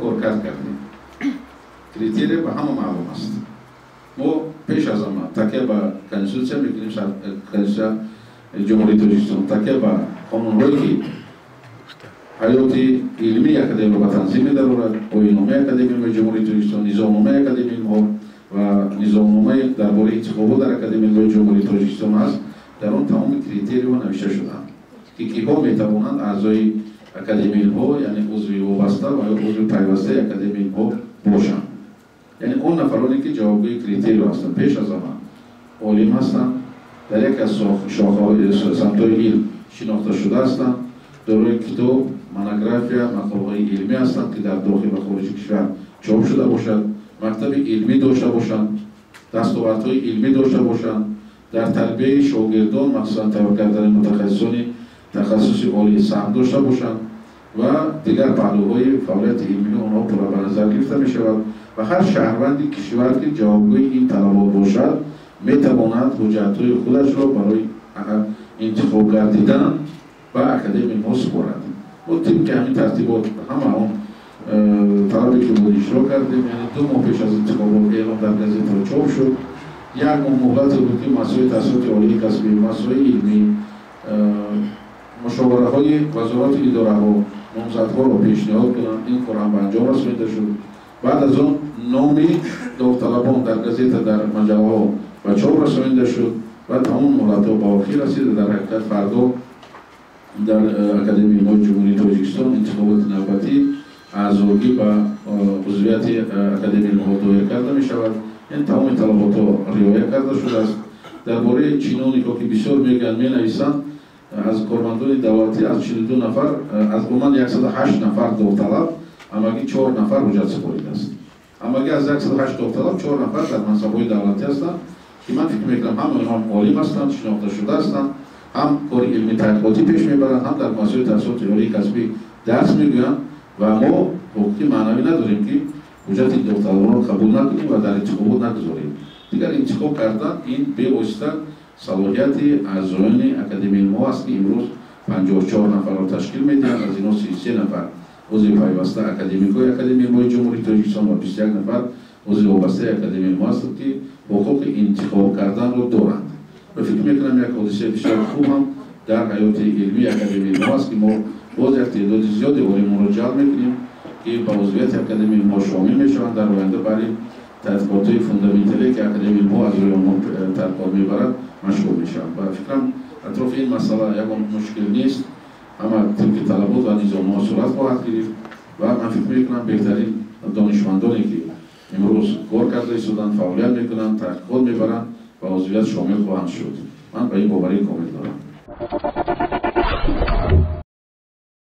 коркард кардем. Критерия ба ҳама маълум аст. Мо пеш аз ҳама такя ба конститутсия мекунем, конститутсия Ҷумҳурии Тоҷикистон, такя ба қонунҳое, ки ҳаёти илмии академияро ба танзим медарорад, оинномаи Академияи Ҷумҳурии Тоҷикистон, низомномаи Академияи илмҳо ва низомномаи дар бораи интихобот дар Академияи илмҳои Ҷумҳурии Тоҷикистон аст. Дар он тамоми критерийҳо навишта шудаанд, ки киҳо метавонанд аъзои Академияи илмҳо, яъне узви вобаста ва ё узви пайвастаи Академияи илмҳо бошанд. Яъне он нафароне, ки ҷавобгӯи критерийҳо ҳастанд, пеш аз ҳама олим ҳастанд, дар яке аз шохаҳои самтҳои илм шинохта шуда ҳастанд, дорои китоб, монография, мақолаҳои илмӣ ҳастанд, ки дар дохил ва хориҷи кишвар чоп шуда бошад, мактаби илмӣ дошта бошанд, дастовардҳои илмӣ дошта бошанд, дар тарбияи шогирдон, махсусан тайёр кардани мутахассисони тахассуси олӣ саҳм дошта бошанд ва дигар паҳлӯҳои фаъолияти илмии онҳо пурра ба назар гирифта мешавад. Ва ҳар шаҳрванди кишвар, ки ҷавобгӯи ин талабот бошад, метавонад ҳуҷҷатҳои худашро барои интихоб гардидан ба Академияи мо супорад. Мо тибқи ҳамин тартибот ҳама он талабе, ки буд, иҷро кардем. Яъне 2 моҳ пеш аз интихобот эълон дар газетаҳо чоп шуд. Як моҳ муҳлате буд, ки муассисаҳои таҳсилоти олии касбӣ, муассисаҳои илмӣ, мушовараҳои вазорати идораҳо номзадҳоро пешниҳод кунанд. Ин кор ҳам ба анҷом расонида шуд. Баъд аз он номи довталабон дар газета, дар маҷаллаҳо ба чоп расонида шуд ва тамом муҳлатҳо ба охир расид. Дар ҳақиқат, фардо дар Академияи илмҳои Ҷумҳурии Тоҷикистон интихоботи навбатӣ аъзогӣ ба узвияти Академияи илмҳо доир карда мешавад. Яъне тамоми талаботҳо риоя карда шудааст. Дар бораи чиновникҳо, ки бисёр мегӯянд, менависанд, аз кормандони давлатӣ аз 42 нафар, аз умуман 108 нафар довталаб, ҳамагӣ чор нафар ҳуҷҷат супоридааст. Ҳамагӣ аз 108 довталаб чор нафар дар мансабҳои давлатӣ ҳастанд, ки ман фикр мекунам, ҳам онҳо олим ҳастанд, шинохта шуда ҳастанд, ҳам кори илмӣ таҳқиқотӣ пеш мебаранд, ҳам дар муассисаҳои таҳсилоти олии касбӣ дарс мегӯянд ва мо ҳуқуқи маънавӣ надорем, ки ҳуҷҷати довталабонро қабул накунем ва дар интихобот нагузорем. Дигар интихоб кардан ин бевосита салоҳияти аъзоёни Академияи илмҳо аст, ки имрӯз 54 нафарро ташкил медиҳанд. Аз инҳо 33 нафар узви пайваста академикҳои Академияи илмҳои Ҷумҳурии Тоҷикистон ва 21 нафар узви вобастаи Академияи илмҳо ҳастанд, ки ҳуқуқи интихоб карданро доранд. Ва фикр мекунам, як ҳодисаи бисёр хуб ҳам дар ҳаёти илмии Академияи илмҳо аст, ки мо боз як теъдоди зиёди олимонро ҷалб мекунем, ки ба узвияти Академияи илмҳо шомил мешаванд, дар оянда барои тадқиқотҳои фундаменталие, ки Академияи илмҳо аз рӯи онҳо тадқиқот мебарад, машғул мешаванд. Ва фикрам, атрофи ин масъала ягон мушкил нест. Ҳама тибқи талабот ва низомҳо сурат хоҳад гирифт ва ман фикр мекунам, беҳтарин донишмандоне, ки имрӯз кор карда истоданд, фаъолият мекунанд, таҳқиқот мебаранд, ба узвият шомил хоҳанд шуд. Ман ба ин боварии комил дорам.